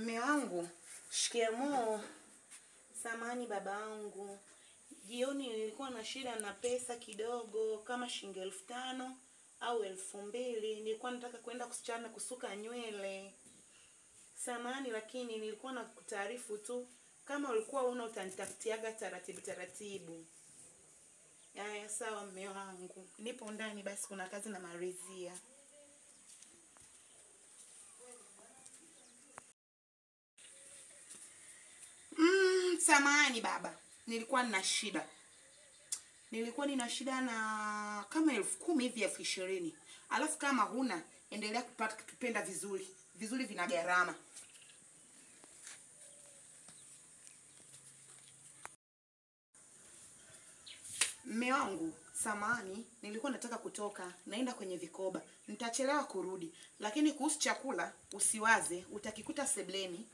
Mme wangu, shikamoo. Samahani babangu. Jioni nilikuwa na shida na pesa kidogo kama shilingi 5,000 au 2,000. Nilikuwa nataka kwenda kusichana kusuka nywele. Samahani, lakini nilikuwa na kutaarifu tu, kama ulikuwa una utanitafutiaga taratibu taratibu. Haya, sawa mme wangu. Nipo ndani basi, kuna kazi na marizia. Samahani baba, nilikuwa nina shida. Nilikuwa nina shida na kama 10,000 hivi, 20,000. Alafu kama huna, endelea kupata kutupenda vizuri. Vizuri vina gharama. Mme wangu, samahani, nilikuwa nataka kutoka, naenda kwenye vikoba. Nitachelewa kurudi, lakini kuhusu chakula usiwaze, utakikuta sebleni.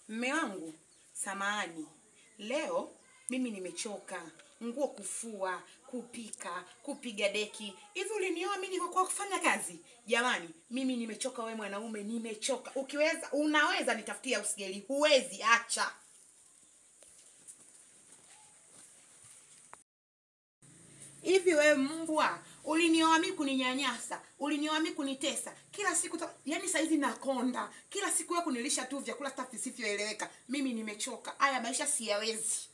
Mme wangu, samahani, leo mimi nimechoka. Nguo kufua, kupika, kupiga deki. Hivi ulinioa mimi kwa kufanya kazi? Jamani, mimi nimechoka. We mwanaume, nimechoka. Ukiweza, unaweza nitafutia usigeli. Huwezi, acha. Hivi we mbwa, ulinioa mimi kuninyanyasa, ulinioa mimi kunitesa. Kila siku yani saizi nakonda. Kila siku wewe kunilisha tu vyakula hata visivyoeleweka. Mimi nimechoka. Haya maisha siyawezi.